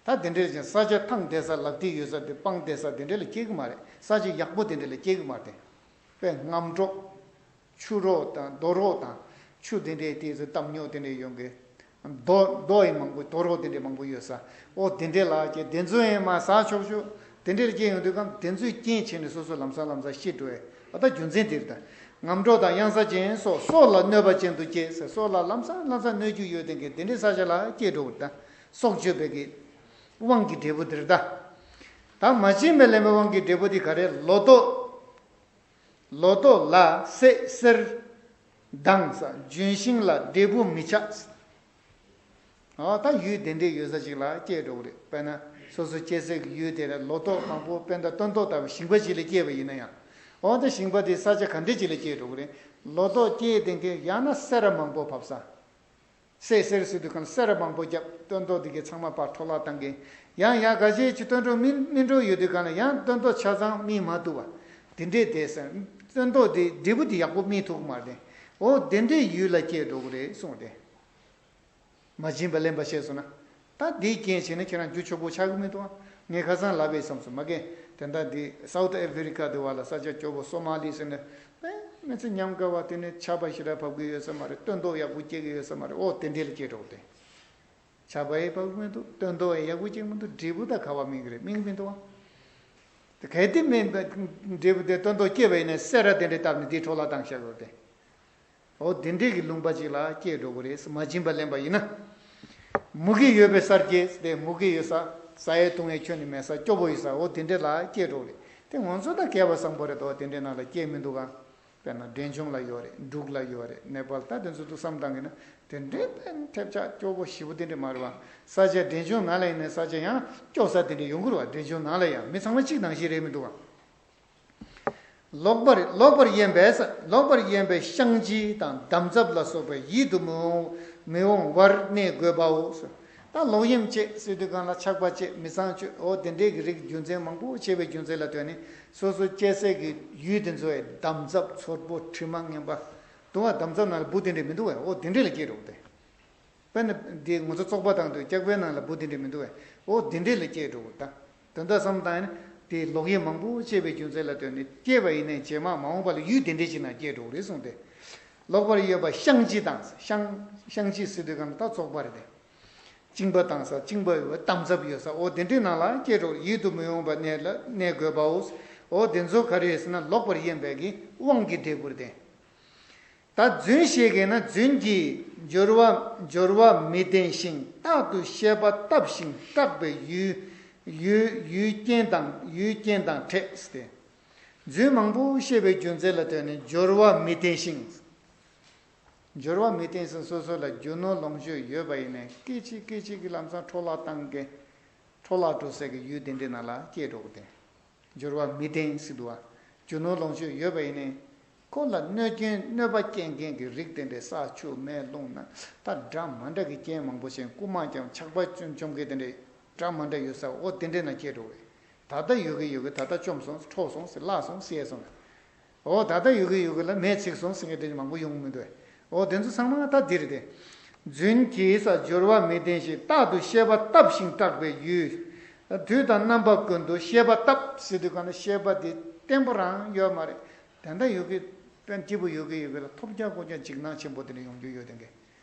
ད་དེ་འདྲས་ཀྱང་ས་ཆ་ཐང་བསྡད་ས་ལག་མཐིལ་ཡོད་ས་དེ་སྤང་བསྡད་ས་དེ་འདྲས་ལ་སྐྱེ་གི་མ་རེད། ས་ཆ་ཡག་པོ་དེ་འདྲས་ལ་སྐྱེ་གི་མ་རེད། དཔེ་ངམ་གྲོགས། ཆུ་རོགས་དང་རྡོ་རོགས་དང་ཆུ་དེ་འདྲའི་དེ་ཚོ་གཏམ་རྙོག་དེ་འདྲའི་ཡོང་གི། རྡོ་རྡོ་ཡི་མང་པོ་རྡོ་རོགས་དེ་འདྲའི་མང་པོ་ཡོད་ས། ཨོ་དེ་འདྲའི་ལག་ཀྱི་དེ་ཚོ་ཡང་མ་ཟ་ཆོག་ཆོག་དེ་འདྲའི་སྐྱེ་ཡོང་དུས་གམ་དེ་ཚོའི་རྐྱེན་བྱས་ནས་སོ་སོ་ལམ་སང་ལམ་སང་ཤི་འགྲོ་བས། ཨ་ད་རྒྱུ་མཚན་དེ་རེད་ད། ངམ་གྲོགས་དང་གཡང་ས་ཅན་སོགས་སྲོག་ལ་གནོད་པ་ཅན་དུ་སྐྱེས་ཟེར། སྲོག་ལ་ལམ་སང་ལམ་སང་གནོད་རྒྱུ་ཡོད་དེ་འགའི་དེ་འདྲའི་ས་ཆ་ལ་སྐྱེ་འགྲོ་བ་རེད་ད། སྲོག་གཅོད་པའི་གི་དབང་གི་འབྲས་བུ་དེ་རེད་ད། ད་མ་བྱིན་པས་ལེན་པའི་དབང་གི་འབྲས་བུ་དེ་ག་རེ། ལོ་ཏོག་ལོ་ཏོག་ལ་སད་སེར་མདངས་ས་ལྗོན་ཤིང་ལ་འབྲས་བུ་མི་ཆགས། ཨ་ད་ཡུལ་དེ་འདྲའི་ཡོད་ས་ཅིག་ལ་སྐྱེས་འགྲོ་གི་རེད། དཔེར་ན་སོ་སོ་སྐྱེ་སའི་ཡུལ་དེ་ལ་ལོ་ཏོག་མང་པོ་དཔེར་ན་སྟོན་ཏོག་ལྟ་བུ་ཞིང་པ་ཅིག་ལ་སྐྱེས་པ་ཡིན་ན་ཡང་། འོ་ད་ཞིང་པ་དེ་ས་ཆ་ག་འདྲ་ཅིག་ལ་སྐྱེས་འགྲོ་གི་རེད། ལོ་ཏོག་སྐྱེས་དེ་འགའི་ཡང་ན་སེར་བ་མང་པོ་བབས་ས། སད་སེར་ཟེར་དུས་གང་སེར་མང་པོ་བརྒྱབ། སྟོན་ཐོག་འདི་གའི་ཚང་མ་ཕར་འཕྲོ་བརླག་བཏང་གི། ཡང་ཡང་ག་ཅི་ཅིག་སྟོན་ཐོག་སྨིན་སྨིན་འགྲོ་ཡོད་དུས་གང་ལ་ཡང་སྟོན་ཐོག་ཆ་ཚང་སྨིན་མ་ཐུབ་པ། དེ་འདྲས་དེ་སེར་སྟོན་ཐོག་དེ་འབྲས་བུ་དེ་ཡག་པོ་སྨིན་ཐུབ་ཀྱི་མ་རེད། འོ་དེ་འདྲས་ཡུལ་ལ་སྐྱེས་འགྲོ་གི་རེད་གསུངས་ཏེ། མ་བྱིན་པ་ལེན་པ་བྱས་སོང་ན། ད་འདིའི་རྐྱེན་བྱས་ནས་ཁྱེད་རང་རྒྱུ་ཕྱུག་པོ་ཆགས་ཀྱི་མི་འདུག་ཨ། ངས་ཁ་སང་ལབ་པའི་བསམ་སོང་མ་གི། དེ་འདྲ་འདི་སའུ་ཐི་ཨ་ཧྥེ་རི་ཁ་དེ་བ་ལ་ས་ཆ་སྐྱོ་པོ་སོ་མ་ལི་ཟེར་ནས། ཨེ། མི་ཚེ་ཉམས་དགའ་བ་དེ་ནས་ཆར་པ་ཞེ་དྲག་བབས་ཀྱི་ཡོད་ས་མ་རེད། སྟོན་ཐོག་ཡག་པོ་སྐྱེ་གི་ཡོད་ས་མ་རེད། ཨོ་དེ་འདྲས་ལ་སྐྱེས་འགྲོ་གི་རེད། ཆར་པ་ཡང་བབས་ཀྱི་མི་འདུག་སྟོན་ཐོག་ཡང་ཡག་པོ་སྐྱེ་གི་མི་འདུག་འབྲས་བུ་ད་ག་བ་སྨིན་གི་རེད། སྨིན་གི་མི་འདུག་ཨ། དེ་གལ་ཏེ་སྨིན་པ་འབྲས་བུ་དེ་སྟོན་ཐོག་སྐྱེས་པ་ཡིན་ན་སེ་ར་དེ་འདྲས་བཏབ་ནས་དེ་འཕྲོ་བརླག་བཏང་བཞག་ཡོད་རེད། འོ་དེ་འདྲས་ཀྱི་ལུང་པ་ཅིག་ལ་སྐྱེས་འགྲོ་གི་རེད། མ་བྱིན་པ་ལེན་པ་ཡིན་ན། མུ་གེ་ཡོད་པའི་སར་སྐྱེས་ཏེ། མུ་གེ་ཡོད་ས། ཟ་ཡས་བཏུང་ཡས་ཁྱོན་ནས་མེད་ས་སྐྱོ་པོ་ཡོད་ས། འོ་དེ་འདྲས་ལ་སྐྱེས་འགྲོ་གི་རེད། དེ་ང་ཚོ་ད་སྐལ་བ་བཟང་པོ་རེད་དོ། དེ་འདྲས་ནང་ལ་སྐྱེས་མི་འདུག་ག་དཔེར་ན་འབྲས་ལྗོངས་ལ་ཡོད་རེད། འབྲུག་ལ་ཡོད་རེད། ནེ་པཱལ། ད་དེ་ཚོ་ཚོ་བསམ་བཏང་གི་ན་དེ་འདྲས་དཔེ་ཐེབས་ཆག་སྐྱོ་པོ་ཞེ་པོ་དེ་འདྲས་མ་རེད་བ། ས་ཆ་འབྲས་ལྗོངས་ནང་ལ་ཡིན་ན་ས་ཆ་ཡང་སྐྱོ་ས་དེ་འདྲས་ཡོང་གི་རེད་བ། འབྲས་ལྗོངས་ནང་ལ་ཡང་མི་ཚང་མ་གཅིག་ནང་བཞིན་རེད་མི་འདུག་ག་ལོག་པར་ལོག་པར་གཡེམ་པས། ལོག་པར་གཡེམ་པས་བཤང་གཅི་དང་འདམ་རྫབ་ལ་སོགས་པའི་ཡིད་དུ་མི་འོང་མི་འོང་བར་གནས་དགོས་པའོ། ད་ལོག་གཡེམ་བྱེད་ཟེར་དུས་གང་ལ་ཆག་པ་བྱེད། མི་ཚངས་སྤྱོད། འོ་དེ་འདྲའི་གི་རིགས་རྒྱུ་མཚན་མང་པོ་བྱས་པའི་རྒྱུ་མཚན་ལ་ལྟོས་ནས་སོ་སོ་སྐྱེ་སའི་གི་ཡུལ་དེ་ཚོའི་འདམ་རྫབ་ཚུར་པོ་དྲི་མ་ངན་པ་འདུག་བ། འདམ་རྫབ་ནང་ལ་འབུ་དེ་འདྲས་མི་འདུག་བས། འོ་དེ་འདྲས་ལ་སྐྱེས་འགྲོ་གི་རེད། དཔེར་ན་འདི་ང་ཚོ་བཙོག་པ་བཏང་དུས་སྐྱག་པའི་ནང་ལ་འབུ་དེ་འདྲས་མི་འདུག་བས། འོ་དེ་འདྲས་ལ་སྐྱེས་འགྲོ་གི་རེད། ད་དོན་དག་བསམ་བཏང་ཡིན་ན་དེ་ལོག་གཡེམ་མང་པོ་བྱས་པའི་རྒྱུ་མཚན་ལ་ལྟོས་ནས་སྐྱེས་པ་ཡིན་ནའི་རྗེས་མ་མ་འོངས་པ་ལ་ཡུལ་དེ་འདྲས་ཅིག་ནང་སྐྱེས་འགྲོ་གི་རེད་གསུངས་ཏེ། ལོག་པར་གཡེམ་པ་བཤང་གཅི་དང་། བཤང་བཤང་གཅི་ཟེར་དུས་གང་ལ་ད་བཙོག་པ་རེད་དེ། གཅིན་པ་དང་ས་གཅིན་པ་ཡོད་པ་འདམ་རྫབ་ཡོད་ས། འོ་དེ་འདྲའི་ནང་ལ་སྐྱེས་འགྲོ། ཡིད་དུ་མི་འོང་བ་གནས་ལ་གནས་དགོས་པའོ། འོ་དེ་ཚོ་ག་རེ་ཡོད་ཟེར་ན་ལོག་པར་གཡེམ་པའི་གི་དབང་གི་འབྲས་བུ་རེད་དེ། ད་རྫུན་བཤད་མཁན་ན་རྫུན་གྱི་སྦྱོར་བ་སྦྱོར་བ་མི་བདེན་ཞིང་རྟག་ཏུ་བཤད་པ་བཏབ་ཞིང་སྐྲག་པའི་ཡུལ་ཡུལ་ཡུལ་རྐྱེན་དང་ཡུལ་རྐྱེན་དང་འཕྲད་ཟེར་ཏེ། རྫུན་མང་པོ་བཤད་པའི་རྒྱུ་མཚན་ལ་ལྟོས་ནས་སྦྱོར་བ་མི་བདེན་ཞིང་། སྦྱོར་བ་མི་བརྟན་ཟིན་སོ་སོ་ལ་རྒྱུ་ནོར་ལོངས་སྤྱོད་ཡོད་པ་ཡིན་ནའི་སྐད་ཅིག་སྐད་ཅིག་གིས་ལམ་སང་འཕྲོ་བརླག་བཏང་གི། འཕྲོ་བརླག་འགྲོ་སའི་གི་ཡུལ་དེ་འདྲའི་ནང་ལ་སྐྱེས་འགྲོ་གི་དེ། སྦྱོར་བ་མི་བརྟན་ཟེར་འདུག་བ། རྒྱུ་ནོར་ལོངས་སྤྱོད་ཡོད་པ་ཡིན་ནའི། ཁོ་ལ་གནོད་སྐྱོན་གནོད་པ་སྐྱེལ་མཁན་གྱི་རིགས་དེ་འདྲའི་ས་ཆུ་མེ་རླུང་ན་ད་འདྲ་མ་འདྲ་གི་རྐྱེན་མང་པོ་བྱས། རྐུ་མ་ཀྱང་ཆག་པ་བཅོམ་བཅོམ་མཁན་དེ་འདྲའི་འདྲ་མ་འདྲ་ཡོད་ས། འོ་དེ་འདྲའི་ནང་སྐྱེས་འགྲོ་བས། ད་ལྟ་ཡོད་གི་ཡོད་གི། ད་ལྟ་བཅོམ་སོང་། འཕྲོག་སོང་ཟེར། བརླག་སོང་ཟེར་སོང་། འོ་ད་ལྟ་ཡོད་གི་ཡོད་གི་ལ་མེས་ཚིག་སོང་ཟེར་མཁན་དེ་མང་པོ་ཡོང་མི་འདུག་འོ་དེ་ཚོ་ཚང་མ་ད་འདི་རེད་དེ། རྫུན་གྱིས་སྦྱོར་བ་མི་བརྟན་ཞིང་རྟག་ཏུ་བཤད་པ་བཏབ་ཞིང་སྐྲག་པའི་ཡུལ། དུས་དང་རྣམ་པ་ཀུན་ཏུ་བཤད་པ་བཏབ་ཟེར་དུས་གང་ན་བཤད་པ་དེ་བརྟན་པོ་རང་ཡོད་མ་རེད། དེ་འདྲ་ཡོད་གི། དཔེ་སྐྱིད་པོ་ཡོད་གི་ཡོད་གི་ལ་ཐོབ་རྒྱག་ཀོ་རྒྱག་འཇིགས་སྣང་ཆེན་པོ་དེ་འདྲ་ཡོང་རྒྱུ་ཡོད་དེ་གི།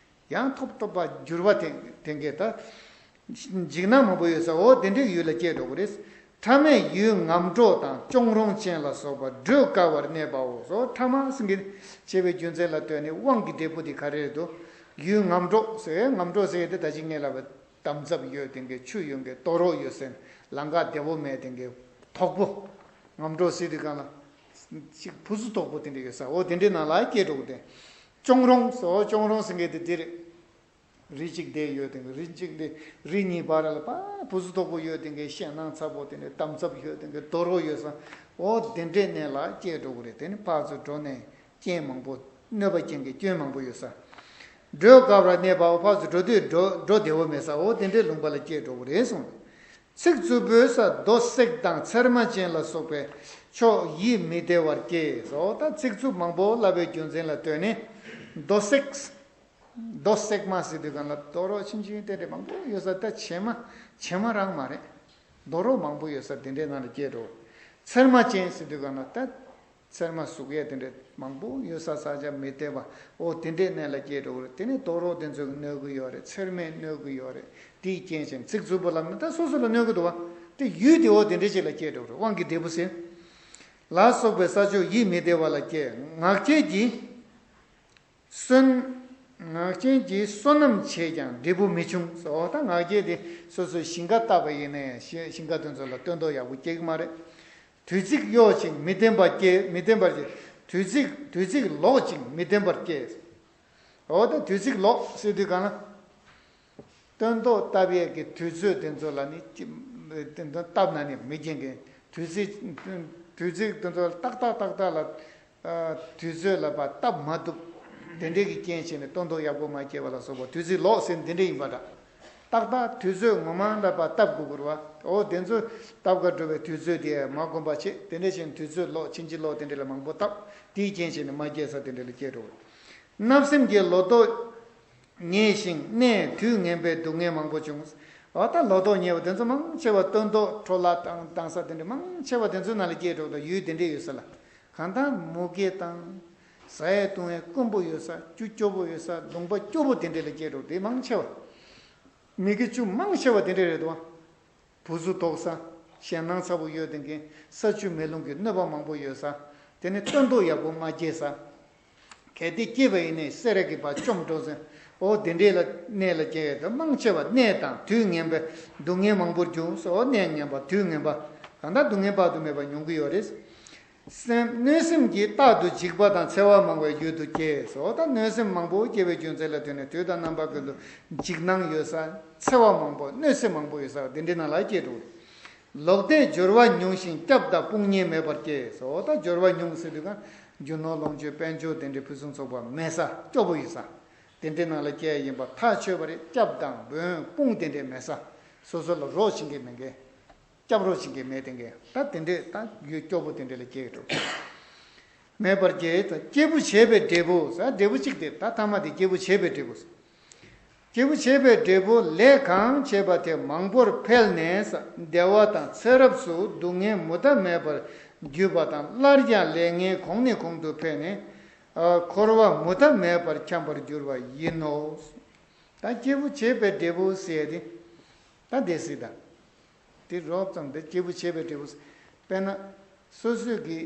ཡང་ཐོབ་ཐོབ་པ་འགྱུར་བ་དེ་དེ་འགས་ད། འཇིགས་སྣང་མང་པོ་ཡོད་ས། འོ་དེ་འདྲའི་ཡུལ་ལ་སྐྱེས་འགྲོ་གི་རེད། ཕྲ་མེན་ཡུལ་ངམ་གྲོག་དང་གཅོང་རོང་ཅན་ལ་སོགས་པ་བགྲོད་དཀའ་བར་གནས་པའོ། སོ་ཕྲ་མ་ཟེར་མཁན་བྱས་པའི་རྒྱུ་མཚན་ལ་ལྟོས་ནས་དབང་གི་འབྲས་བུ་དེ་ག་རེ་རེད་དོ། ཡུལ་ངམ་གྲོག་ཟེར། ངམ་གྲོག་ཟེར་དེ་ད་ཅི་ངས་ལབ་པ་འདམ་རྫབ་ཡོད་དེ་འགས། ཆུ་ཡོད་འགས། རྡོ་རོག་ཡོད་ཟེར། ལམ་ཁ་བདེ་བོ་མེད་དེ་འགས། དོག་པོ། ངམ་གྲོག་ཟེར་དུས་གང་ལ། ཅིག་བུ་ཚུ་དོག་པོ་དེ་འདྲ་ཡོད་ས། འོ་དེ་འདྲའི་ནང་ལ་སྐྱེས་འགྲོ་གི་དེ། གཅོང་རོང་ཟེར། འོ་གཅོང་རོང་ཟེར་མཁན་དེ་འདི་རེད། རི་གཅིག་དེ་ཡོད་དེ་འགས། རི་གཅིག་དེ་རི་གཉིས་བར་ལ་ཕར་བུ་ཚུ་དོག་པོ་ཡོད་དེ་འགས། ཞེད་སྣང་ཚ་པོ་དེ་འདྲ། འདམ་རྫབ་ཡོད་དེ་འགས། རྡོ་རོག་ཡོད་ས། འོ་དེ་འདྲའི་གནས་ལ་སྐྱེས་འགྲོ་གི་རེད། དེ་ནི་ཕར་ཚུར་འགྲོ་ནས་རྐྱེན་མང་པོ། གནོད་པ་ཅན་གྱི་སྐྱོན་མང་པོ་ཡོད་ས། བགྲོད་དཀའ་བར་གནས་པའོ། ཕར་ཚུར་འགྲོ་དུས་འགྲོ་འགྲོ་བདེ་བོ་མེད་ས། འོ་དེ་འདྲའི་ལུང་པ་ལ་སྐྱེས་འགྲོ་གི་རེད་གསུངས། ཚིག་རྩུབ་པོས་རྡོ་བསྲེགས་དང་ཚེར་མ་ཅན་ལ་སོགས་པའི་ཕྱོགས་ཡིད་མི་བདེ་བར་སྐྱེས་སོ། ད་ཚིག་རྩུབ་མང་པོ་ལབ་པའི་རྒྱུ་མཚན་ལ་ལྟོས་ནས་རྡོ་བསྲེགས། རྡོ་བསྲེགས་མ་ཟེར་དུས་གང་ལ་རྡོ་རོག་ཆུང་ཆུང་དེ་འདྲ་མང་པོ་ཡོད་ས། ད་བྱེ་མ་བྱེ་མ་རང་མ་རེད། རྡོ་རོག་མང་པོ་ཡོད་ས་དེ་འདྲའི་ནང་ལ་སྐྱེས་འགྲོ། ཚེར་མ་ཅན་ཟེར་དུས་གང་ལ་ད། ཚེར་མ་ཟུག་ཡས་དེ་འདྲ་མང་པོ་ཡོད་ས། ས་ཆ་མི་བདེ་བ། འོ་དེ་འདྲའི་གནས་ལ་སྐྱེས་འགྲོ་གི་རེད། དེ་ནས་རྡོ་རོག་དེ་ཚོས་གནོད་གི་ཡོད་རེད། ཚེར་མས་གནོད་གི་ཡོད་རེད། དེའི་རྐྱེན་བྱས་ཚིག་རྩུབ་པོ་ལབ་ན་ད་སོ་སོ་ལ་གནོད་གི་འདུག་བ། དེ་ཡུལ་དེ་འོ་དེ་འདྲ་ཅིག་ལ་སྐྱེས་འགྲོ་གི་རེད། དབང་གི་འབྲས་བུ་ཟེར། ལ་སོགས་པའི་ས་ཕྱོགས་ཡིད་མི་བདེ་བ་ལ་སྐྱེས། ངག་འཁྱལ་གྱིས། བསོད། ངག་འཁྱལ་གྱིས་བསོད་ནམས་ཆེས་ཀྱང་འབྲས་བུ་མི་འབྱུང་། འོ་ད་ངག་འཁྱལ་དེ་སོ་སོའི་ཞིང་ཁ་བཏབ་པ་ཡིན་ནའི་ཞིང་ཁ་དེ་ཚོ་ལ་སྟོན་ཐོག་ཡག་པོ་སྐྱེ་གི་མ་རེད། དུས་ཚིགས་གཡོག་ཅིང་མི་བརྟན་པར་སྐྱེ། མི་བརྟན་པར་སྐྱེ། དུས་ཚིགས་དུས་ཚིགས་ལོག་ཅིང་མི་བརྟན་པར་སྐྱེ། འོ་ད་དུས་ཚིགས་ལོག་ཟེར་དུས་གང་ལ། སྟོན་ཐོག་བཏབ་ཡས་ཀྱི་དུས་ཚོད་དེ་ཚོ་ལ་ནི་ཅི། བཏབ་ན་ནི་མི་རྒྱན་གྱི་དུས་ཚིགས། དུས་ཚིགས་དེ་ཚོ་ཏག་ཏག་ཏག་ཏག་ལ། དུས་ཚོད་ལ་ཕར་བཏབ་མ་ཐུབ། དེ་འདྲས་ཀྱི་རྐྱེན་བྱས་ནས་སྟོན་ཐོག་ཡག་པོ་མ་སྐྱེས་པ་ལ་སོགས་པ་དུས་ཚོད་ལོག་ཟེར་འདི་འདྲས་ཡིན་པ་འདྲ། ཏག་ཏག་དུས་ཚོད་ངོ་མ་ལ་བ་སྟབས་དགོས་དགོས་རེད་བ། འོ་དེ་ཚོ་སྟབས་ཀ་འགྲོ་བའི་དུས་ཚོད་དེ་མ་བསྒོམ་པ་བྱེད། དེ་འདྲས་བྱས་ནས་དུས་ཚོད་ལོག་ཕྱིན་ཅི་ལོག་དེ་འདྲས་ལ་མང་པོ་བཏབ། དེའི་རྐྱེན་བྱས་ནས་མ་སྐྱེས་ས་དེ་འདྲས་ལ་སྐྱེས་འགྲོ། བརྣབ་སེམས་ཀྱི་ལོ་ཏོག་ཉེས་ཤིང་གནས་དུས་ངན་པའི་སྡུག་བསྔལ་མང་པོ་བྱུང་། འོ་ད་ལོ་ཏོག་ཉེས་པ་དེ་ཚོ་མང་ཆེ་བ་སྟོན་ཐོག་འཕྲོ་བརླག་བཏང་བཏང་ས་དེ་འདྲས་མང་ཆེ་བ་དེ་ཚོའི་ནང་ལ་སྐྱེས་འགྲོ་དང་ཡུལ་དེ་འདྲས་ཡོད་ས་ལ། གང་ལྟར་མུ་གེ་དང་། ཟ་ཡས་བཏུང་ཡས་དཀོན་པོ་ཡོད་ས། རྒྱུ་སྐྱོ་པོ་ཡོད་ས། ལུང་པ་སྐྱོ་པོ་དེ་འདྲས་ལ་སྐྱེས་འགྲོ་དེ་མང་ཆེ་བ། མི་དགེ་བཅུ་མང་ཆེ་བ་དེ་འདྲས་རེད་དོ། བུ་གཟུགས་དོག་ས། ཞེད་སྣང་ཚ་པོ་ཡོད་དེ་མཁན། ས་བཅུད་མེ་རླུང་གི་གནོད་པ་མང་པོ་ཡོད་ས། དེ་ནི་སྟོན་ཐོག་ཡག་པོ་མ་སྐྱེས་ས། གལ་ཏེ་སྐྱེས་པ་ཡིན་ནའི་སེ་ར་གི་བ་བཅོམ་འགྲོ་ཟེར། འོ་དེ་འདྲས་ལ་གནས་ལ་སྐྱེ་ཡས་དང་མང་ཆེ་བ་གནས་དང་དུས་ངན་པའི་སྡུག་བསྔལ་མང་པོར་གྱུར་སོ། གནས་ངན་པ་དུས་ངན་པ། གང་ལྟར་སྡུག་བསྔལ་དཔག་ཏུ་མེད་པ་མྱོང་གི་ཡོད་རེད། སེམས་གནོད་སེམས་ཀྱིས་རྟག་ཏུ་འཇིགས་པ་དང་འཚེ་བ་མང་བའི་རྒྱུད་དུ་སྐྱེས་སོ། ད་གནོད་སེམས་མང་པོ་སྐྱེ་བའི་རྒྱུ་མཚན་ལ་ལྟོས་ནས་དུས་དང་རྣམ་པ་ཀུན་ཏུ་འཇིགས་སྣང་ཡོད་ས། འཚེ་བ་མང་པོ་གནོད་སེམས་མང་པོ་ཡོད་ས་དེ་འདྲའི་ནང་ལ་སྐྱེས་འགྲོ། ལོག་ལྟས་སྦྱོར་བ་ཉུང་ཞིང་སྐྱབས་དང་དཔུང་གཉེན་མེད་པར་སྐྱེས་སོ། ད་སྦྱོར་བ་ཉུང་ཟེར་དུས་གང་རྒྱུ་ནོར་ལོངས་སྤྱོད་དཔལ་འབྱོར་དེ་འདྲའི་ཕུན་སུམ་ཚོགས་པ་མེད་ས། སྐྱོ་པོ་ཡོད་ས། དེ་འདྲའི་ནང་ལ་སྐྱེས་ཡིན་པ་ཐག་ཆོད་པ་རེད། སྐྱབས་དང་བོན་དཔུང་དེ་འདྲའི་མེད་ས། སོ་སོ་ལ་རོགས་བྱེད་མཁན་མེད་མཁན། སྐྱབས་རོགས་བྱེད་མཁན་མེད་དེ་མཁན། ད་དེ་འདྲས་ད་ཡུལ་སྐྱོ་པོ་དེ་འདྲས་ལ་སྐྱེས་འགྲོ། མེད་པར་སྐྱེས་ད་སྐྱེས་བུ་བྱེད་པའི་འབྲས་བུ་ཟེར། འབྲས་བུ་གཅིག་དེ་ད་ཐ་མ་དེ་སྐྱེས་བུ་བྱེད་པའི་འབྲས་བུ་ཟེར། སྐྱེས་བུ་བྱེད་པའི་འབྲས་བུ་ལས་གང་བྱས་པ་དེ་མང་པོར་འཕེལ་ནས་བདེ་བ་དང་ཚེ་རབས་སུ་སྡུག་བསྔལ་མུ་མཐའ་མེད་པར་བརྒྱུད་པ་དང་། སླར་ཡང་ལས་ངན་གོང་ནས་གོང་དུ་འཕེལ་ནས་འཁོར་བ་མུ་མཐའ་མེད་པར་འཁྱམས་པར་འགྱུར་བ་ཡིན་ནོ། ད་སྐྱེས་བུ་བྱེད་པའི་འབྲས་བུ་ཟེར་ཡ་དེ་ད་འདས་སྲིད་ད། དེ་རོབ་ཙམ་དེ་སྐྱེས་བུ་བྱེད་པའི་འབྲས་བུ། དཔེར་ན། སོ་སོས་ཀྱི་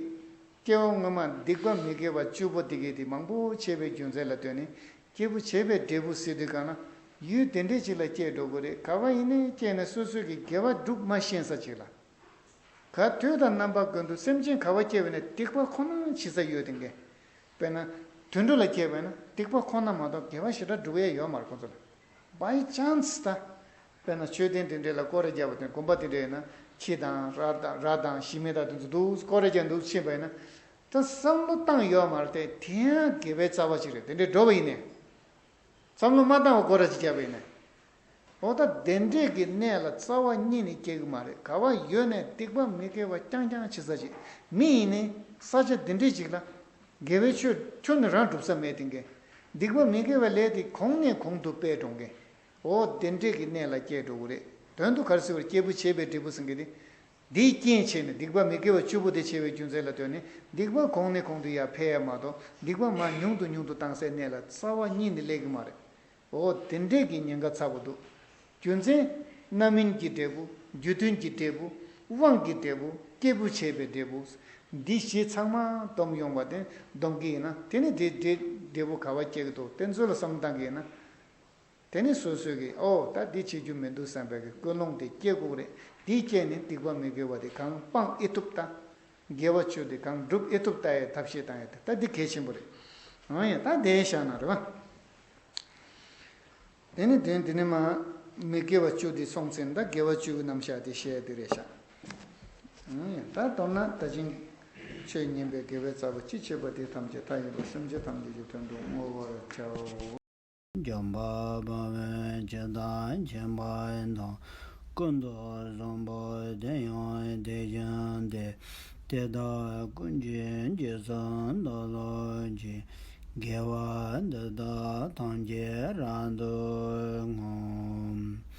སྐྱེ་བ་སྔོན་མ་སྡིག་པ་མི་དགེ་བ་བཅུ་པོ་དེ་གའི་དེ་མང་པོ་བྱས་པའི་རྒྱུ་མཚན་ལ་ལྟོས་ནས་སྐྱེས་བུ་བྱེད་པའི་འབྲས་བུ་ཟེར་དུས་གང་ན་ཡུལ་དེ་འདྲས་ཅིག་ལ་སྐྱེས་འགྲོ་དགོས་རེད། ག་བ་ཡིན་ནའི་སྐྱེས་ནས་སོ་སོས་ཀྱི་དགེ་བ་སྒྲུབ་མ་ཤེས་ས་ཅིག་ལ། ག་དུས་དང་རྣམ་པ་ཀུན་ཏུ་སེམས་ཅན་ག་བ་སྐྱེས་པ་ཡིན་ནའི་སྡིག་པ་ཁོ་ན་བྱེད་ས་ཡོད་དེ་གའི། དཔེར་ན། དུད་འགྲོ་ལ་སྐྱེས་པ་ཡིན་ན་སྡིག་པ་ཁོ་ན་མ་གཏོགས་དགེ་བ་ཞེ་དྲག་སྒྲུབ་ཡས་ཡོད་མ་རེད་ཁོ་ཚོ་ལ། By chance ད། དཔེར་ན་མཆོད་རྟེན་དེ་འདྲས་ལ་སྐོར་ར་བརྒྱབ་པ་དང་དགོན་པ་དེ་འདྲས་ཡིན་ན་ཁྱི་དང་ར་དང་ར་དང་ཞི་མི་དང་དེ་ཚོ་འདུག་སྐོར་ར་བརྒྱབ་འདུག་ཕྱིན་པ་ཡིན་ན། ད་བསམ་བློ་བཏང་ཡོད་མ་རེད་དེ། དེ་ཡང་དགེ་བའི་རྩ་བ་ཅིག་རེད། དེ་འདྲས་འགྲོ་བ་ཡིན་ནའི། བསམ་བློ་མ་བཏང་བ་སྐོར་ར་ཅིག་བརྒྱབ་པ་ཡིན་ནའི། འོ་ད་དེ་འདྲས་ཀྱི་གནས་ལ་རྩ་བ་ཉིད་ནས་སྐྱེ་གི་མ་རེད། ག་བ་ཡོད་ནའི་སྡིག་པ་མི་དགེ་བ་རྐྱང་རྐྱང་བྱེད་ས་ཅིག་མི་ཡིན་ནའི་ས་ཆ་དེ་འདྲས་ཅིག་ལ། དགེ་བའི་ཆོས་ཁྱོན་ནས་རང་སྒྲུབ་ས་མེད་དེ་གའི། སྡིག་པ་མི་དགེ་བའི་ལས་དེ་གོང་ནས་གོང་དུ་སྤེལ་འགྲོ་གི། འོ་དེ་འདྲས་ཀྱི་གནས་ལ་སྐྱེ་འགྲོ་གི་རེད། དོན་དུ་ག་རེ་ཟེར་བར་སྐྱེས་བུ་བྱེད་པའི་འབྲས་བུ་ཟེར་མཁན་དེ། འདིའི་རྐྱེན་བྱས་ནས་སྡིག་པ་མི་དགེ་བ་བཅུ་པོ་དེ་བྱས་པའི་རྒྱུ་མཚན་ལ་ལྟོས་ནས་སྡིག་པ་གོང་ནས་གོང་དུ་ཡར་འཕེལ་ཡ་མ་གཏོགས་སྡིག་པ་མར་ཉུང་དུ་ཉུང་དུ་བཏང་སའི་གནས་ལ་རྩ་བ་ཉིད་ནས་སླེབས་ཀྱི་མ་རེད། འོ་དེ་འདྲས་ཀྱི་ཉེན་ཁ་ཚ་པོ་འདུག་རྒྱུ་མཚན། རྣམ་སྨིན་གྱི་འབྲས་བུ། རྒྱུ་མཐུན་གྱི་འབྲས་བུ། དབང་གི་འབྲས་བུ། སྐྱེས་བུ་བྱེད་པའི་འབྲས་བུ། འདི་བཞི་ཚང་མ་བསྡོམས་ཡོང་བ་དེ་བསྡོམས་ཀྱི་ཡིན་ན་དེ་ནི་དེ་འབྲས་འབྲས་བུ་ག་བ་སྐྱེ་གི་འདུག་དེ་ཚོ་ལ་བསམ་བློ་བཏང་གི་ཡིན་ན། དེ་ནི་སོ་སོས་ཀྱིས་ཨོ་ད་འདི་བྱེད་རྒྱུ་མི་འདུག་བསམ་པའི་གི་ཀུན་སློང་དེ་སྐྱེ་དགོས་རེད། དེའི་རྐྱེན་ནི་སྡིག་པ་མི་དགེ་བ་དེ་གང་སྤང་ཨེ་ཐུབ་ད། དགེ་བ་བཅུ་དེ་གང་སྒྲུབ་ཨེ་ཐུབ་ལྟ་ཡའི་ཐབས་ཤེས་བཏང་ཡ་དེ་ད་འདི་གལ་ཆེན་པོ་རེད། འོ་ཡ་ད་དེ་བཞག་ན་རེད་བ། དེ་ནི་དོན་དེ་ནི་མ། མི་དགེ་བ་བཅུ་དེ་སོང་ཚེ་ད་དགེ་བ་བཅུའི་རྣམ་གཞག་དེ་བཤད་དེ་རེད་ཤག་འོ་ཡ་ད་མདོར་ན་ད་ཕྱིན་ཆོས་ཉན་པའི་དགེ་བའི་རྩ་བ་ཅི་བྱེད་པ་དེ་ཐམས་ཅད་མཐའ་ཡས་པའི་སེམས་ཅན་ཐམས་ཅད་ཀྱི་དོན་དུ་བསྔོ་བར་བྱའོ། འཇམ་དཔལ་དཔའ་བོས་ཇི་ལྟར་མཁྱེན་པ་དང་། ཀུན་ཏུ་བཟང་པོ་དེ་ཡང་དེ་བཞིན་ཏེ། དེ་དག་ཀུན་གྱི་རྗེས་སུ་བདག་སློབ་ཅིང་། དགེ་བ་འདི་དག་ཐམས་ཅད་རབ་ཏུ་བསྔོ།